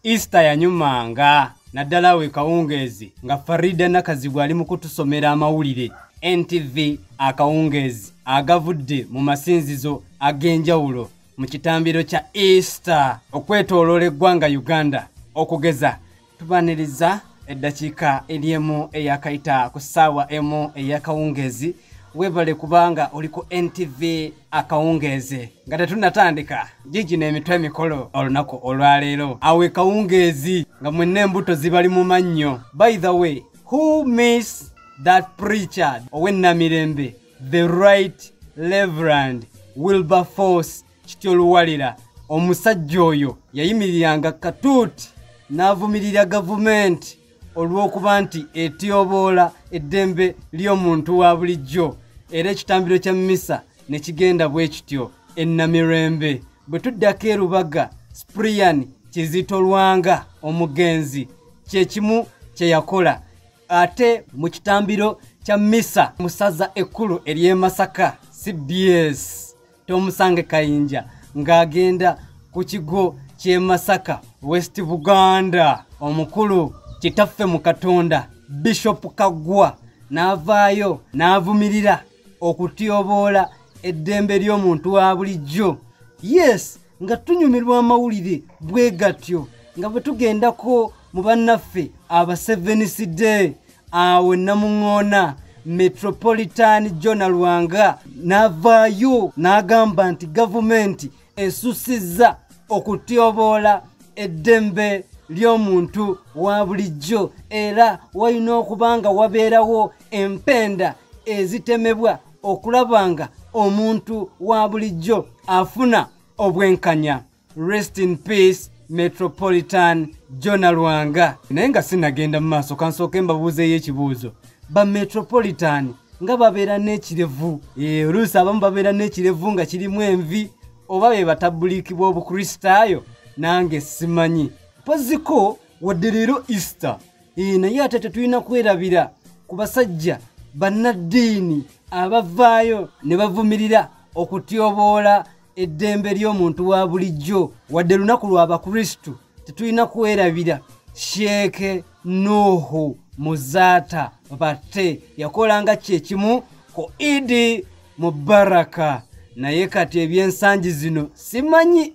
Easter yanyumanga naddala we kawungeezi nga Farida Nakazibwe ali mu kutusomera amawulire. NTV akawungeezi agavudde mu masinzizo ag'enjawulo mu kitambiro kya Easter okwetooloola eggwanga Uganda. Okugeza tubaniriza eddakiika eryemu eyakayita ku ssaawa emu ey'akawungeezi. Webale kubanga oli ku NTV akawungeezi. Nga tetunnatandika gigino emitwe emikolo olunaku olwaleero awo ekawungeezi nga mwenna embuto zibali mu mannyo. By the way, who miss that preacher ow'ennamirembe, the Right Reverend Wilberforce Kityo Luwalira? Omusajja oyo yayimiriranga katuuti n'avumirira gavumenti olw'okuba nti etyoboola eddembe ly'omuntu wa bulijjo, era ekitambiro kya mmisa ne kigenda bwe kityo ennamirembe. Bwe tuddako e Rubaga, Cyprian Kizito Lwanga omugenzi kye kimu kye yakola. Ate mu kitambiro kya mmisa mu ssaza ekkulu ery'e Masaka, CBS Tomusange Kayinja ng'agenda ku kigo ky'e Masaka, West Buganda, omukulu kitaffe mu Katonda Bishop Kaggwa n'avaayo n'avumirira okutyoboola eddembe ly'omuntu wa bulijjo. Yes, nga tunyumirwa amawulire bwe gatyo nga bwe tugendako mu bannaffe aba Seventh Day awo Namuŋŋoona, Metropolitan Jonah Lwanga n'avaayo n'agamba nti gavumenti esusizza okutyoboola eddembe ly'omuntu wa bulijjo, era walina okuba nga wabeerawo empenda ezitemebwa okulaba nga omuntu wa bulijjo afuna obwenkanya. Rest in peace Metropolitan Jonah Lwanga. Naye nga sinnagenda mu maaso, kansooke mbabuuzeeyo ekibuuzo. Ba Metropolitan nga babeera n'ekirevu, oluusi abamu babeera n'ekirevu nga kirimu envi, oba be batabuliikibwa Obukristaayo, nange simanyi. Mpoziko wadde leero Easter, naye ate tetulina kwerabira ku basajja bannaddiini abavaayo ne bavumirira okutyoboola eddembe ly'omuntu wa bulijjo. Wadde lunaku lwa Bakristu, tetulina kwerabira Sheikh Nuhu Muzaata Batte, yakolanga kye kimu ku Idi Mubaraka. Naye kati ebyensangi zino simanyi,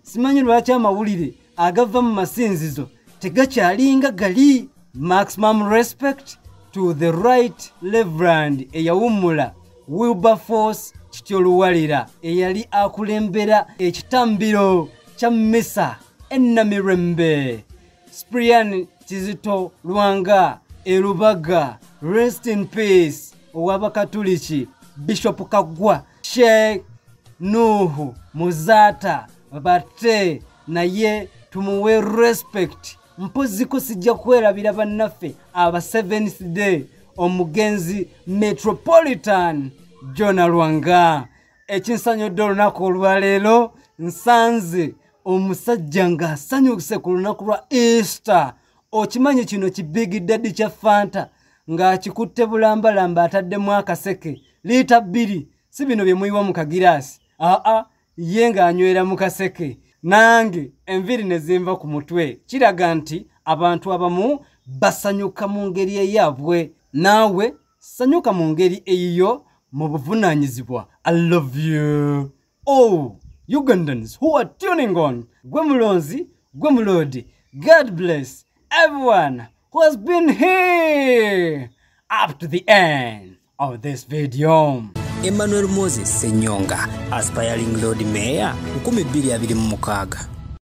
simanyi lwaki amawulire agava mu masinzizo tegakyalinga gali. Maximum respect to the Right Reverend eyawummula Wilberforce Kityo Luwalira, eyali akulembera ekitambiro kya mmisa ennamirembe. Cyprian Kizito Lwanga e Rubaga, rest in peace ow'Abakatuliki Bishop Kaggwa, Sheikh Nuhu Muzaata Batte, naye tumuwe respect. Mpoziko sijja kwerabira bannaffe aba Seventh Day, omugenzi Metropolitan Jonah Lwanga. Ekinsanyudde olunaku olwaleero, nsanze omusajja ng'asanyuse ku lunaku lwa Easter. Okimanyi kino ki Big Daddy kya Fanta ng'akikutte bulambalamba, ataddemu akaseke liita 2, si bino bye muyiwa mu kagiraasi, aa ye ng'anywera mu kaseke. Nange enviiri ne zinva ku mutwe. Kiraga nti abantu abamu basanyuka mu ngeri eyaabwe, naawe sanyuka mu ngeri eyiyo mu buvunaanyizibwa. I love you all Ugandans who are tuning on. Gwe mulonzi, gwe mulodi. God bless everyone who has been here up to the end of this video. Emmanuel Moses Senyonga, aspiring Lord Mayor 2026.